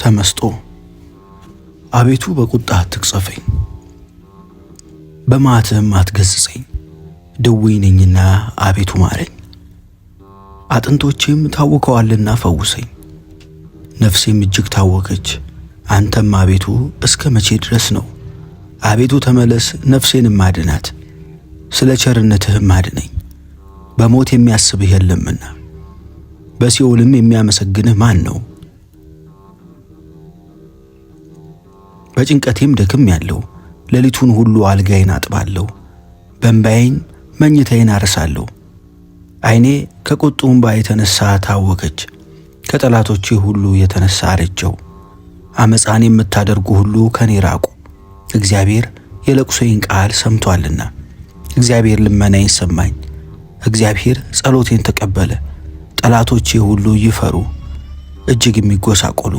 ተመስጦ አቤቱ በቁጣ አትቅሰፈኝ፣ በመዓትህም አትገሥጸኝ። ድውይ ነኝና አቤቱ ማረኝ፣ አጥንቶቼም ታውከዋልና ፈውሰኝ። ነፍሴም እጅግ ታወከች። አንተም አቤቱ እስከ መቼ ድረስ ነው? አቤቱ ተመለስ፣ ነፍሴንም አድናት፣ ስለ ቸርነትህም አድነኝ። በሞት የሚያስብህ የለምና በሲኦልም የሚያመሰግንህ ማን ነው? በጭንቀቴም ደክም ያለው ሌሊቱን ሁሉ አልጋዬን አጥባለሁ፣ በእንባዬም መኝታዬን አርሳለሁ። ዓይኔ ከቁጡ እንባ የተነሳ ታወከች፣ ከጠላቶቼ ሁሉ የተነሳ አረጀው። ዓመፃን የምታደርጉ ሁሉ ከኔ ራቁ፣ እግዚአብሔር የለቅሶዬን ቃል ሰምቶአልና። እግዚአብሔር ልመናዬን ሰማኝ፣ እግዚአብሔር ጸሎቴን ተቀበለ። ጠላቶቼ ሁሉ ይፈሩ፣ እጅግ የሚጎሳቆሉ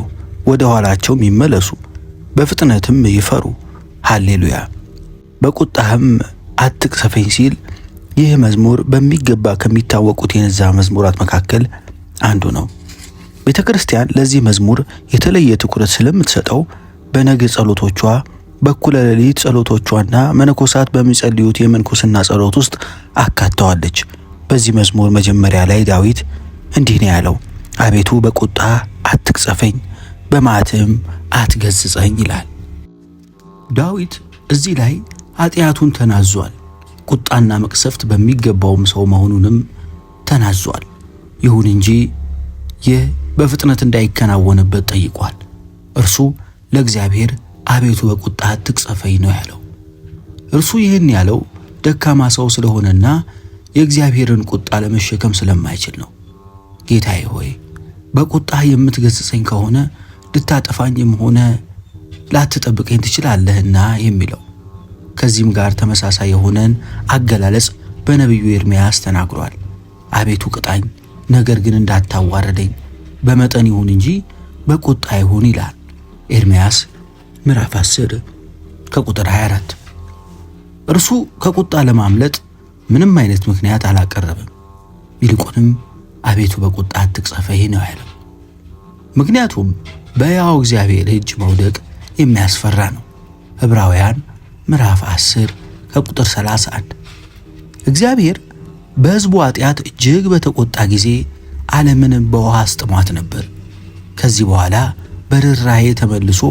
ወደ ኋላቸውም ይመለሱ፣ በፍጥነትም ይፈሩ። ሃሌሉያ። በቁጣህም አትቅሰፈኝ ሲል ይህ መዝሙር በሚገባ ከሚታወቁት የንስሐ መዝሙራት መካከል አንዱ ነው። ቤተ ክርስቲያን ለዚህ መዝሙር የተለየ ትኩረት ስለምትሰጠው በነግ ጸሎቶቿ፣ በኩለ ሌሊት ጸሎቶቿና መነኮሳት በሚጸልዩት የምንኩስና ጸሎት ውስጥ አካተዋለች። በዚህ መዝሙር መጀመሪያ ላይ ዳዊት እንዲህ ነው ያለው፣ አቤቱ በቁጣ አትቅሰፈኝ፣ በመዓትህም አትገሥጸኝ ይላል። ዳዊት እዚህ ላይ ኃጢአቱን ተናዟል። ቁጣና መቅሰፍት በሚገባውም ሰው መሆኑንም ተናዟል። ይሁን እንጂ ይህ በፍጥነት እንዳይከናወንበት ጠይቋል። እርሱ ለእግዚአብሔር አቤቱ በቁጣ አትቅሰፈኝ ነው ያለው። እርሱ ይህን ያለው ደካማ ሰው ስለሆነና የእግዚአብሔርን ቁጣ ለመሸከም ስለማይችል ነው። ጌታዬ ሆይ በቁጣ የምትገሥጸኝ ከሆነ ልታጠፋኝም ሆነ ላትጠብቀኝ ትችላለህና የሚለው። ከዚህም ጋር ተመሳሳይ የሆነን አገላለጽ በነቢዩ ኤርምያስ ተናግሯል። አቤቱ ቅጣኝ፣ ነገር ግን እንዳታዋረደኝ፣ በመጠን ይሁን እንጂ በቁጣ ይሁን ይላል። ኤርምያስ ምዕራፍ 10 ከቁጥር 24። እርሱ ከቁጣ ለማምለጥ ምንም አይነት ምክንያት አላቀረበም። ይልቁንም አቤቱ በቁጣ አትቅሰፈኝ ነው ያለው። ምክንያቱም በሕያው እግዚአብሔር እጅ መውደቅ የሚያስፈራ ነው። ዕብራውያን ምዕራፍ 10 ከቁጥር 31። እግዚአብሔር በሕዝቡ ኃጢአት እጅግ በተቆጣ ጊዜ ዓለምንም በውሃ አስጥሟት ነበር። ከዚህ በኋላ በርኅራኄ ተመልሶ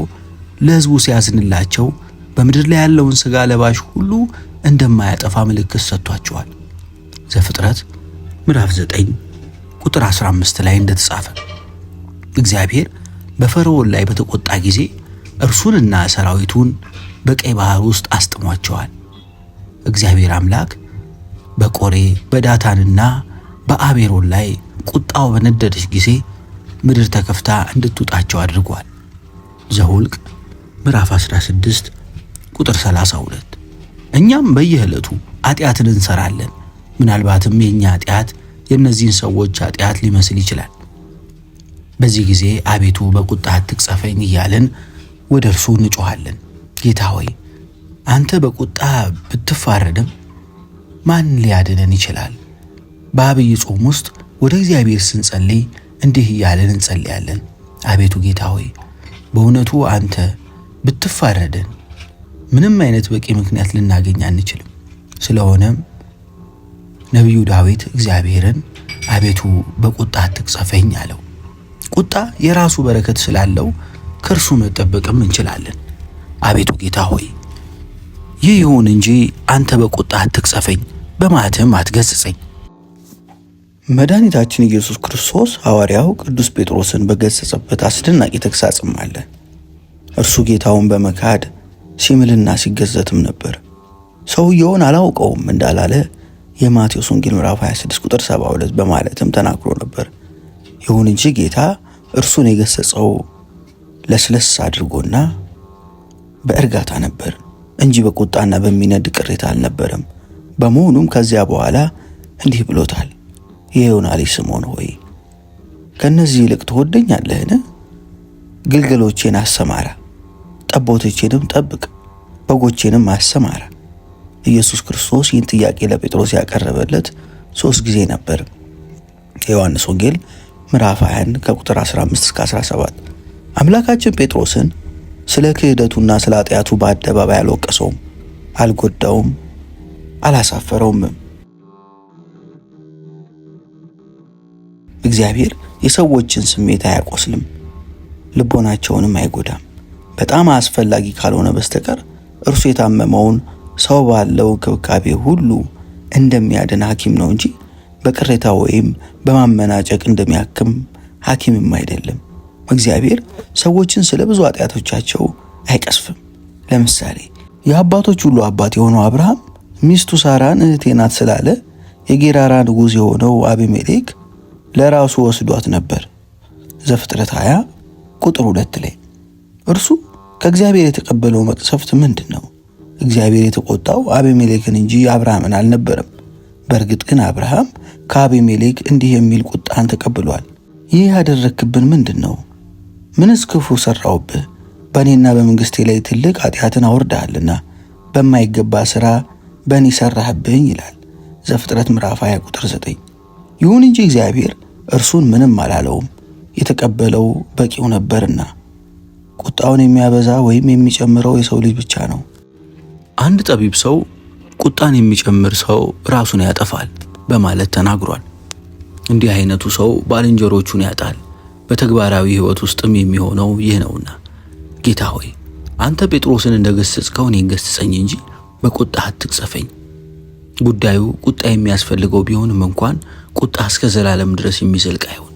ለሕዝቡ ሲያዝንላቸው በምድር ላይ ያለውን ሥጋ ለባሽ ሁሉ እንደማያጠፋ ምልክት ሰጥቷቸዋል። ዘፍጥረት ምዕራፍ 9 ቁጥር 15 ላይ እንደተጻፈ እግዚአብሔር በፈርዖን ላይ በተቆጣ ጊዜ እርሱንና ሰራዊቱን በቀይ ባህር ውስጥ አስጥሟቸዋል። እግዚአብሔር አምላክ በቆሬ በዳታንና በአቤሮን ላይ ቁጣው በነደደች ጊዜ ምድር ተከፍታ እንድትውጣቸው አድርጓል። ዘኍልቍ ምዕራፍ 16 ቁጥር 32። እኛም በየዕለቱ ኃጢአትን እንሰራለን። ምናልባትም የእኛ ኃጢአት የእነዚህን ሰዎች ኃጢአት ሊመስል ይችላል። በዚህ ጊዜ አቤቱ በቁጣ አትቅሰፈኝ እያልን ወደ እርሱ እንጮኻለን። ጌታ ሆይ አንተ በቁጣ ብትፋረድም ማን ሊያድነን ይችላል? በአብይ ጾም ውስጥ ወደ እግዚአብሔር ስንጸልይ እንዲህ እያልን እንጸልያለን። አቤቱ ጌታ ሆይ በእውነቱ አንተ ብትፋረደን ምንም አይነት በቂ ምክንያት ልናገኝ አንችልም። ስለሆነም ነቢዩ ዳዊት እግዚአብሔርን አቤቱ በቁጣ አትቅሰፈኝ አለው። ቁጣ የራሱ በረከት ስላለው ከእርሱ መጠበቅም እንችላለን። አቤቱ ጌታ ሆይ ይህ ይሁን እንጂ አንተ በቁጣ አትቅሰፈኝ፣ በመዓትህም አትገሥጸኝ። መድኃኒታችን ኢየሱስ ክርስቶስ ሐዋርያው ቅዱስ ጴጥሮስን በገሠጸበት አስደናቂ ተግሣጽም አለ። እርሱ ጌታውን በመካድ ሲምልና ሲገዘትም ነበር። ሰውየውን አላውቀውም እንዳላለ የማቴዎስ ወንጌል ምዕራፍ 26 ቁጥር 72 በማለትም ተናግሮ ነበር። ይሁን እንጂ ጌታ እርሱን የገሰጸው ለስለስ አድርጎና በእርጋታ ነበር እንጂ በቁጣና በሚነድ ቅሬታ አልነበረም። በመሆኑም ከዚያ በኋላ እንዲህ ብሎታል፣ የዮና ልጅ ስምዖን ሆይ ከእነዚህ ይልቅ ትወደኛለህን? ግልገሎቼን አሰማራ፣ ጠቦቶቼንም ጠብቅ፣ በጎቼንም አሰማራ። ኢየሱስ ክርስቶስ ይህን ጥያቄ ለጴጥሮስ ያቀረበለት 3 ጊዜ ነበር። የዮሐንስ ወንጌል ምዕራፍ 21 ከቁጥር 15 እስከ 17። አምላካችን ጴጥሮስን ስለ ክህደቱና ስለ ኃጢአቱ በአደባባይ አልወቀሰውም፣ አልጎዳውም፣ አላሳፈረውም። እግዚአብሔር የሰዎችን ስሜት አያቆስልም፣ ልቦናቸውንም አይጎዳም። በጣም አስፈላጊ ካልሆነ በስተቀር እርሱ የታመመውን ሰው ባለው እንክብካቤ ሁሉ እንደሚያድን ሐኪም ነው እንጂ በቅሬታ ወይም በማመናጨቅ እንደሚያክም ሐኪምም አይደለም። እግዚአብሔር ሰዎችን ስለ ብዙ ኃጢአቶቻቸው አይቀስፍም። ለምሳሌ የአባቶች ሁሉ አባት የሆነው አብርሃም ሚስቱ ሳራን እህቴ ናት ስላለ የጌራራ ንጉሥ የሆነው አቢሜሌክ ለራሱ ወስዷት ነበር። ዘፍጥረት 20 ቁጥር 2 ላይ። እርሱ ከእግዚአብሔር የተቀበለው መቅሰፍት ምንድን ነው? እግዚአብሔር የተቆጣው አቤሜሌክን እንጂ አብርሃምን አልነበረም። በእርግጥ ግን አብርሃም ከአቤሜሌክ እንዲህ የሚል ቁጣን ተቀብሏል። ይህ ያደረክብን ምንድን ነው? ምንስ ክፉ ሰራውብህ? በእኔና በመንግስቴ ላይ ትልቅ ኃጢአትን አውርደሃልና በማይገባ ሥራ በእኔ ሰራህብኝ ይላል ዘፍጥረት ምዕራፍ 20 ቁጥር 9። ይሁን እንጂ እግዚአብሔር እርሱን ምንም አላለውም፣ የተቀበለው በቂው ነበርና። ቁጣውን የሚያበዛ ወይም የሚጨምረው የሰው ልጅ ብቻ ነው። አንድ ጠቢብ ሰው ቁጣን የሚጨምር ሰው ራሱን ያጠፋል በማለት ተናግሯል። እንዲህ አይነቱ ሰው ባልንጀሮቹን ያጣል። በተግባራዊ ሕይወት ውስጥም የሚሆነው ይህ ነውና፣ ጌታ ሆይ አንተ ጴጥሮስን እንደገሰጽከው እኔን ገስጸኝ እንጂ በቁጣ አትቅሰፈኝ። ጉዳዩ ቁጣ የሚያስፈልገው ቢሆንም እንኳን ቁጣ እስከ ዘላለም ድረስ የሚዘልቅ አይሆን።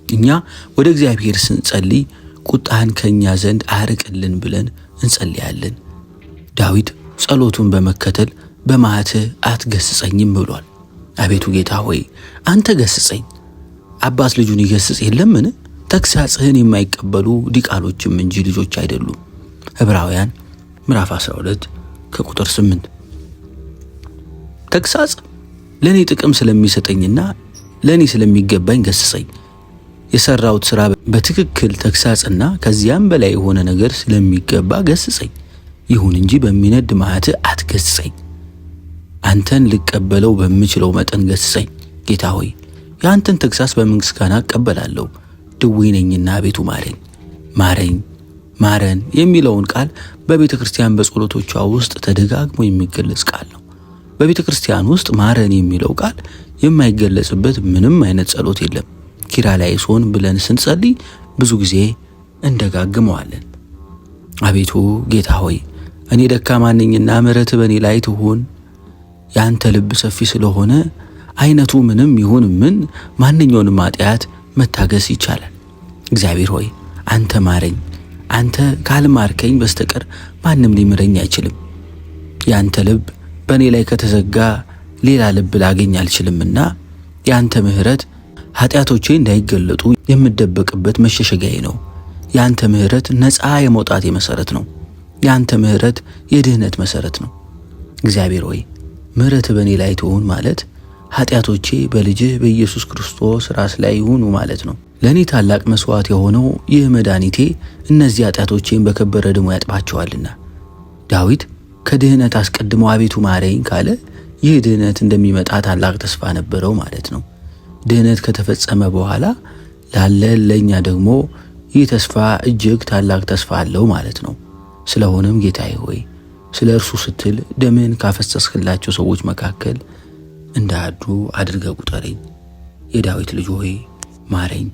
እኛ ወደ እግዚአብሔር ስንጸልይ ቁጣህን ከእኛ ዘንድ አርቅልን ብለን እንጸልያለን። ዳዊት ጸሎቱን በመከተል በመዓትህ አትገስጸኝም ብሏል። አቤቱ ጌታ ሆይ አንተ ገስጸኝ። አባት ልጁን ይገስጽ የለምን? ተግሳጽህን የማይቀበሉ ዲቃሎችም እንጂ ልጆች አይደሉም። ዕብራውያን ምዕራፍ 12 ከቁጥር 8። ተግሳጽ ለእኔ ጥቅም ስለሚሰጠኝና ለእኔ ስለሚገባኝ ገስጸኝ። የሰራሁት ስራ በትክክል ተግሳጽና ከዚያም በላይ የሆነ ነገር ስለሚገባ ገስጸኝ። ይሁን እንጂ በሚነድ መዓትህ አትገስጸኝ። አንተን ልቀበለው በምችለው መጠን ገስጸኝ። ጌታ ሆይ የአንተን ተግሳጽ በምስጋና እቀበላለሁ። ድዌ ነኝና አቤቱ ማረኝ፣ ማረኝ፣ ማረን የሚለውን ቃል በቤተ ክርስቲያን በጸሎቶቿ ውስጥ ተደጋግሞ የሚገለጽ ቃል ነው። በቤተ ክርስቲያን ውስጥ ማረን የሚለው ቃል የማይገለጽበት ምንም አይነት ጸሎት የለም። ኪርያላይሶን ብለን ስንጸልይ ብዙ ጊዜ እንደጋግመዋለን። አቤቱ ጌታ ሆይ እኔ ደካማ ነኝና ምሕረትህ በእኔ ላይ ትሁን። የአንተ ልብ ሰፊ ስለሆነ አይነቱ ምንም ይሁን ምን ማንኛውንም ኃጢአት መታገስ ይቻላል። እግዚአብሔር ሆይ አንተ ማረኝ። አንተ ካልማርከኝ በስተቀር ማንም ሊምረኝ አይችልም። የአንተ ልብ በእኔ ላይ ከተዘጋ ሌላ ልብ ላገኝ አልችልምና የአንተ ምሕረት ኃጢአቶቼ እንዳይገለጡ የምደበቅበት መሸሸጊያዬ ነው። የአንተ ምሕረት ነፃ የመውጣቴ መሰረት ነው። የአንተ ምሕረት የድህነት መሰረት ነው። እግዚአብሔር ሆይ ምሕረት በእኔ ላይ ትሁን ማለት ኃጢአቶቼ በልጅህ በኢየሱስ ክርስቶስ ራስ ላይ ይሁኑ ማለት ነው። ለእኔ ታላቅ መስዋዕት የሆነው ይህ መድኃኒቴ እነዚህ ኃጢአቶቼን በከበረ ደሙ ያጥባቸዋልና። ዳዊት ከድህነት አስቀድሞ አቤቱ ማረኝ ካለ ይህ ድህነት እንደሚመጣ ታላቅ ተስፋ ነበረው ማለት ነው። ድህነት ከተፈጸመ በኋላ ላለ ለእኛ ደግሞ ይህ ተስፋ እጅግ ታላቅ ተስፋ አለው ማለት ነው። ስለሆነም ጌታዬ ሆይ ስለ እርሱ ስትል ደምህን ካፈሰስክላቸው ሰዎች መካከል እንደ አንዱ አድርገህ ቁጠረኝ። የዳዊት ልጅ ሆይ ማረኝ።